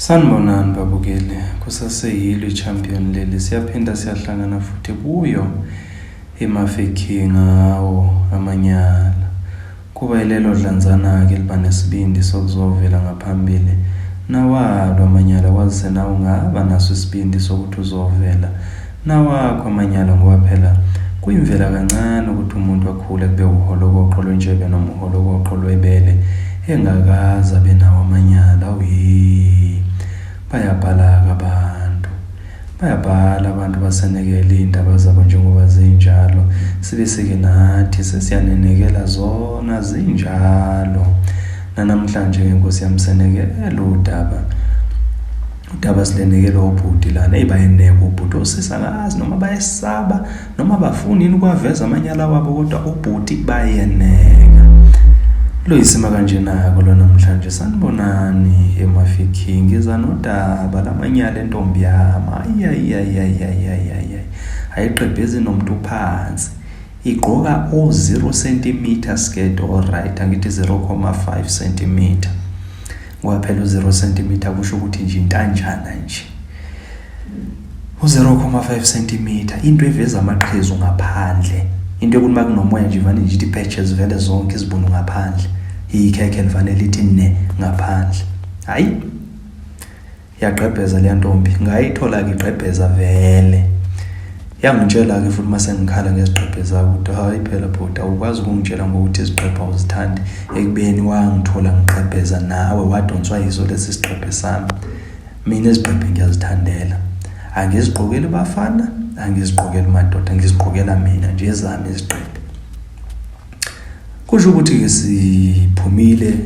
Sanibonani babukeli, kusaseyilo i-champion leli, siyaphinda siyahlangana futhi kuyo iMafeking ngawo amanyala. Kuba yilelo dlanzana-ke eliba nesibindi sokuzovela ngaphambili nawalo amanyala kwazise nawe ungaba naso isibindi sokuthi uzovela nawakho amanyala ngoba phela kuyimvela kancane ukuthi umuntu akhule kube uholokoqo lwentshebe noma uholokoqo lwebele engakaze abe nawo amanyala. Awu hhe, bayabhala-ke abantu. Bayabhala abantu basenekele iy'ndaba zabo njengoba zinjalo, sibe sike nathi sesiyanenekela zona zinjalo. Nanamhlanje-ke Nkosi yami senekela udaba. Udaba silenekela obhuti lana, eyi bayeneka obhuti, osisi angazi noma bayesaba noma bafuni yini ukuwaveza amanyala wabo kodwa ubhuti bayeneka. Luyisima kanjena-ke lo namhlanje sanibonani emafikhi ngiza nodaba lamanyala entombi yami ayiyayiyayiyayiyayiyayi ayiqebhezi nomuntu phansi igqoka o-0 cm skirt alright angithi 0,5 cm ngoba phela u-0 cm kusho ukuthi nje intanjana nje U-0,5 cm into eveza amaqhezu ngaphandle into yokuthi uma kunomoya nje ivane nje ithi patches vele zonke izibunu ngaphandle ikhekhe livane lithi ne ngaphandle hayi yagqebheza leya ntombi ngayithola-ke igqebheza vele yangitshela-ke futhi uma sengikhala ngezigqebhe zabo ukuthi hhayi phela bhuti awukwazi ukungitshela ngokuthi izigqebhe awuzithandi ekubeni wangithola ngigqebheza nawe wadonswa yiso lesi sigqebhe sami Mina izigqebhe ngiyazithandela. Angizigqokeli bafana, angizigqokeli madoda, ngizigqokela mina nje ezami izigqebhe. Kusho ukuthi-ke siphumile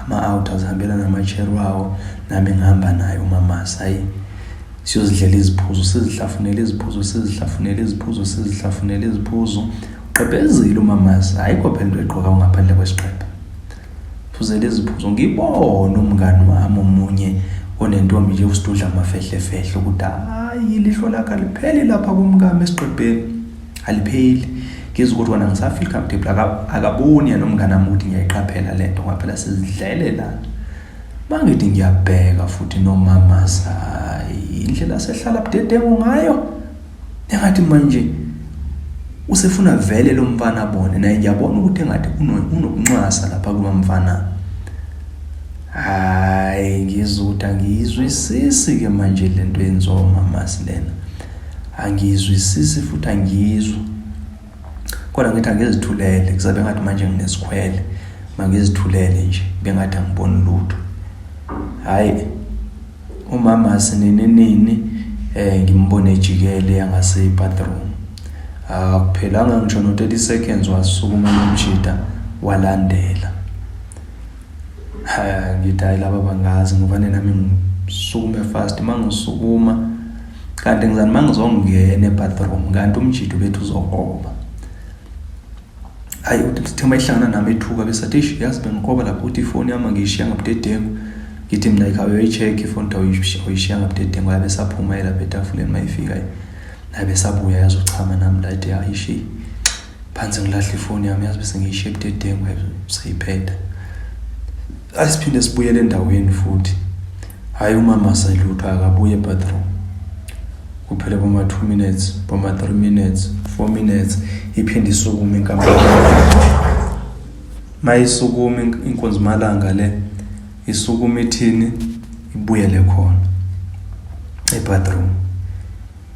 ama-out azihambela nama-chair wawo, nami ngihamba naye umamasa hayi siyozidlela iziphuzo sizihlafunele iziphuzo sizihlafunele iziphuzo sizihlafunele iziphuzo ugqebhezile umamasa ayikho phela into egqoka ngaphandle kwesigqebhe Phuzela iziphuzo ngibone umngani wami omunye onentombi nje usidudla amafehlefehle ukuthi hayi ilihlo lakhe alipheli lapha kumkami esigqebheni alipheli ngizwe ukuthi wena ngisafeel comfortable akaboni yena umngani wami ukuthi ngiyayiqaphela le nto ngoba phela sizidlele lana mangithi ngiyabheka futhi nomama sayi indlela sehlala budedengu ngayo engathi manje usefuna vele lo mfana abone naye ngiyabona ukuthi engathi unokunxwasa lapha kuba mfana hayi ngizwa ukuthi angiyizwisisi ke manje lento yenziwa umamasi lena angiyizwisisi futhi angiyizwa kodwa ngithi angizithulele kuzabe ngathi manje nginesikhwele mangizithulele nje bengathi angiboni lutho hhayi Umama sinini nini eh ngimbone ejikele yangase bathroom. Akuphelanga ngisho no 30 seconds wasukuma lomjita walandela. Ha ngithi hayi laba bangazi ngoba nami ngisukume fast mangisukuma kanti ngizani mangizongena ebathroom kanti umjita bethu uzokroba. Hayi uthi sithe uma ihlangana nami ethuka bese athi eish yazi bengikroba lapho uthi ifoni yami ngiyishiya ngabudedengu ngithi mina ikha uyoyi-check ifoni ukuthi awuyishiya ngabudedengu yabe saphuma elapha etafuleni uma ifika nabe sabuya yazochama nami la ethi ayishiyi phansi ngilahle ifoni yami yazi bese ngiyishiya ebudedengu seyiphetha asiphinde sibuyele endaweni futhi hhayi umama selutho akabuye ebathroom kuphele boma-2 minutes boma-3 minutes 4 minutes iphinde isukume inkampani mayisukuma inkunzimalanga le isukuma ithini ibuyele khona ebathroom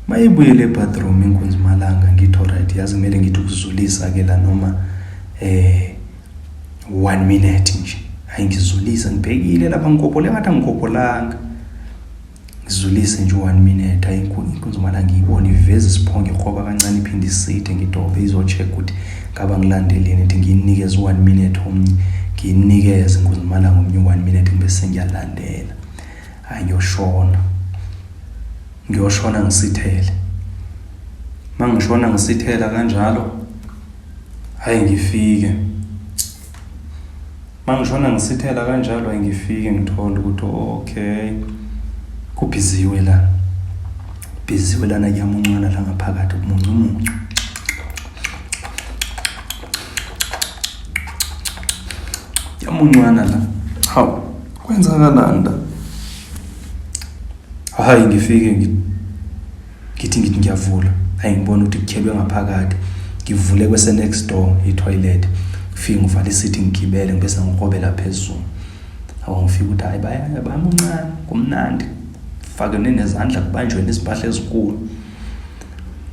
mayibuyele ebathroom inkunzimalanga ngithi alright yazi kumele ngithi ukuzulisa ke la noma eh 1 minute nje hayi ngizulisa ngibhekile lapha ngikopole ngathi angikopolanga ngizulise nje u-one minute ayi inkunzumana ngiyibone iveze isiphongo ikroba kancane iphinde isithe ngidobe izo-check ukuthi ngaba ngilandeleni ngithi ngiyinikeze u-one minute omnye ngiyinikeze inkunzumala ngomnye u-one minute ngibe sengiyalandela hhayi ngiyoshona ngiyoshona ngisithele uma ngishona ngisithela kanjalo hhayi ngifike Mangishona ngisithela kanjalo ngifike ngithole ukuthi okay kubhiziwe la. Bhiziwe lana kuyamuncwana la ngaphakathi kumuncu muncu. Kuyamuncwana la. Hawu, kwenzakalani la? Hhayi ngifike ngithi ngithi ngiyavula, hhayi ngibona ukuthi kukhelwe ngaphakathi. Ngivule kwese next door i-toilet. Ngifike ngivale isithi ngigibele ngibese ngikrobela phezulu. Awu ngifike ukuthi hhayi bayamuncane kumnandi. Fake nezandla kubanjwe nezimpahla ezinkulu.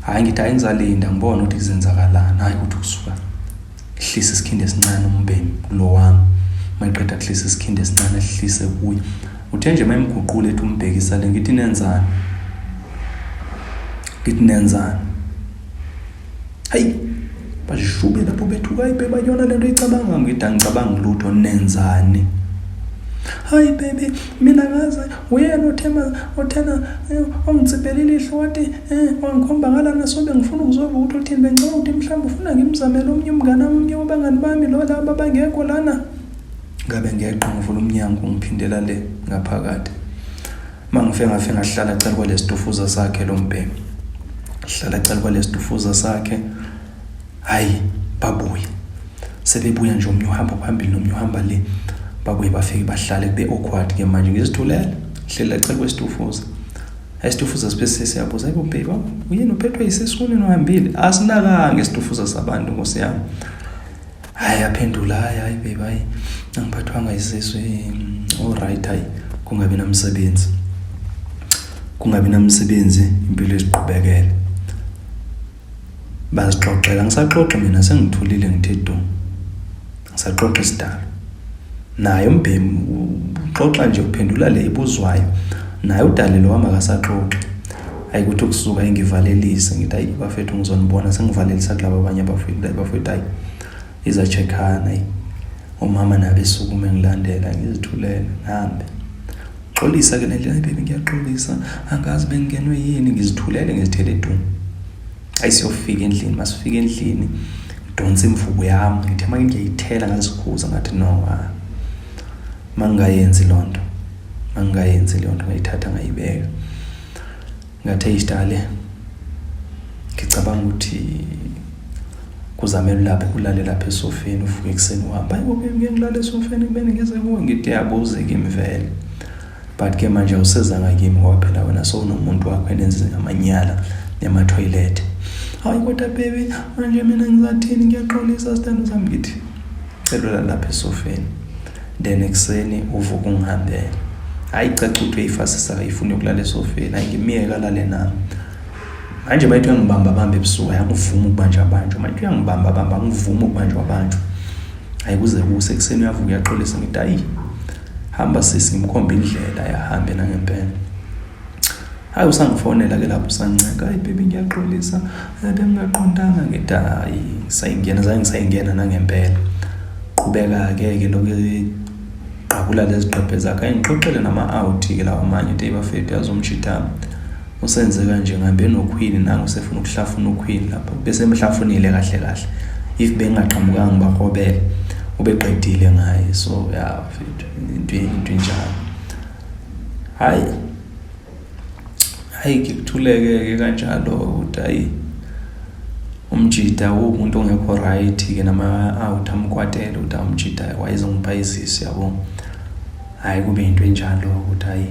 Hhayi ngithi hhayi ngizalinda ngibone ukuthi kuzenzakalani. Hhayi ukuthi kusuka hlisa isikhindi esincane umbhemi kulo wami. Mayiqeda kuhlisa isikhindi esincane ehlise kuye. Uthe nje mayimguqula ethi umbhekisa le ngithi nenzani? Ngithi nenzani? Hayi bashube lapho bethuka hayi beba yona lento icabanga ngithi angicabangi lutho nenzani? Hayi baby mina ngaze uyena othema othena eh, ongitsipele ilihlo wathi eh wangikhomba ngalana so bengifuna ukuzova ukuthi uthini bengicabanga ukuthi mhlawumbe ufuna ngimzamele omunye umngane wami omunye wabangani bami lo laba bangekho lana ngabe ngeqa ngivula umnyango ngiphindela le ngaphakathi uma ngifike ngafike ngahlala cala kwalesitufuza sakhe lo mbhemi hlala cala kwalesitufuza sakhe Hhayi babuye. Sebebuya nje omunye uhamba phambili nomunye uhamba le. Babuye bafike bahlale kube awkward ke manje ngizithulele. Ngihleli la eceleni kwesitufuza. Hayi isitufuza sibe sesiyabuza hayibo baby uyini uphethwe yisisu kunini uhambile? Asinakanga isitufuza sabantu nkosi yami. Hayi aphendula hayi hayi baby hayi angiphathwanga yisisu all right hayi kungabi namsebenzi. Kungabi namsebenzi impilo iziqhubekele. Bazixoxela ngisaxoxa mina sengithulile ngithe du. Ngisaxoxa isidalo. Naye umbhemi uxoxa nje uphendula le ibuzwayo. Naye udali lo wami akasaxoxi. Hayi kuthi ukusuka engivalelise ngithi hayi bafethu ngizonibona sengivalelisa kulaba abanye abafethu hayi bafethu hayi iza-check-ana hayi. Umama nabe esukume ngilandela ngizithulele ngihambe. Xolisa ke lendlela baby ngiyaxolisa angazi bengingenwe yini ngizithulele ngizithele du. Ayi siyofika endlini masifika endlini ngidonsa imvubu yami ngithe uma ngiyayithela ngazikhuza ngathi no ah, mangingayenzi lonto mangingayenzi leyo nto ngayithatha ngayibeka Ngathi eish dali ngicabanga ukuthi kuzamele ulaphe ulale lapha esofeni uvuke ekuseni uhambe. Hayi bo baby ngeke ngilale esofeni kumele ngize kuwe. Ngithi yabuze kimi vele. But ke manje awusezanga kimi ngoba phela wena sowunomuntu wakho enenze amanyala emathoyilethe. Hayi kodwa baby manje mina ngizathini ngiyaxolisa sithando sami ngithi cela ulale lapha esofeni. Then ekuseni uvuke ungihambele. Hayi caca ukuthi uyayifasisa akayifuni yokulala esofeni. Hayi ngimyeke alale nami. Manje bayithi uyangibamba bamba ebusuku hayi angivumi ukubanjwa banjwa. Manje uyangibamba bamba angivumi ukubanjwa banjwa. Hayi kuze kuse ekuseni uyavuka uyaxolisa ngithi hayi hamba sisi ngimkhomba indlela yahambe nangempela. Hayi usangifonela ke lapho usancenga, hayi baby ngiyaxolisa, bengingaqondanga ngithi hayi ngisayingena zange ngisayingena nangempela. Qhubeka ke ke lokhu gqabula lezi gqebhe zakhe, hayi ngixoxele nama-out ke lawa amanye ukuthi bafethu yazi umjita usenze kanje ngihambe noQueen nangu usefuna ukuhlafuna uQueen lapho bese emhlafunile kahle kahle if bengingaqhamukanga ngibakrobele ubeqedile ngaye so ya mfethu into into enjalo hayi Hayi ngikuthuleke-ke kanjalo ukuthi hayi umjita uwumuntu ongekho right-ke nama-out amkwatele ukuthi awumjita wayezongibhayizisa yabo. Hhayi kube into enjalo ukuthi hhayi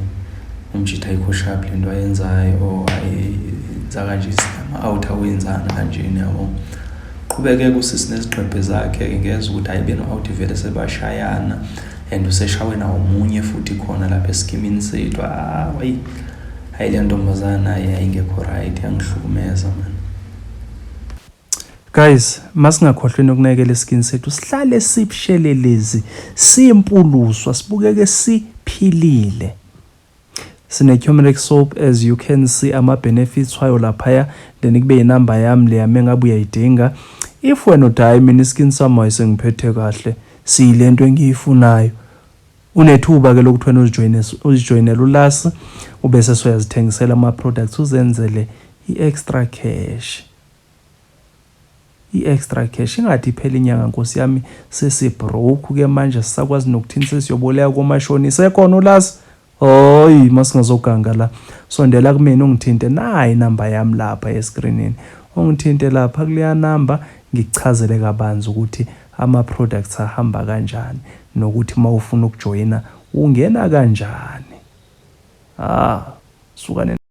umjita ayikho sharp le nto ayenzayo or hhayi yenza kanje ama-out awenzani kanjena yabo. Qhubeke-ke usisi nezigqebhe zakhe-ke ngezwa ukuthi hhayi beno-out vele sebashayana. And useshawe nawomunye futhi khona lapha esikimini sethu. Ah, wayi. Hayi le ntombazana hayi ayingekho right yangihlukumeza man. Guys, masingakhohlweni ukunakekela iskin sethu sihlale sibushelelezi, simpuluswa, sibukeke siphilile. Sine-turmeric soap as you can see ama-benefits wayo laphaya then kube yinamba yami leya mengabe uyayidinga. If wena uthi hhayi mina iskin sami hhayi sengiphethe kahle siyilento engiyifunayo unethuba ke lokuthi wena uzijoyine uzijoyinele uLasi ubese soyazithengisela ama-products uzenzele i-extra cash. I-extra cash ingathi iphela inyanga nkosi yami sesi-broke ke manje sisakwazi nokuthini sesiyoboleka komashonisa ekhona uLasi Hoyi masingazoganga la sondela kumina ungithinte nayi inamba yami lapha eskrinini ungithinte lapha kuleya namba ngikuchazele kabanzi ukuthi ama products ahamba kanjani nokuthi mawufuna ukujoyina ungena kanjani ah. Sukane.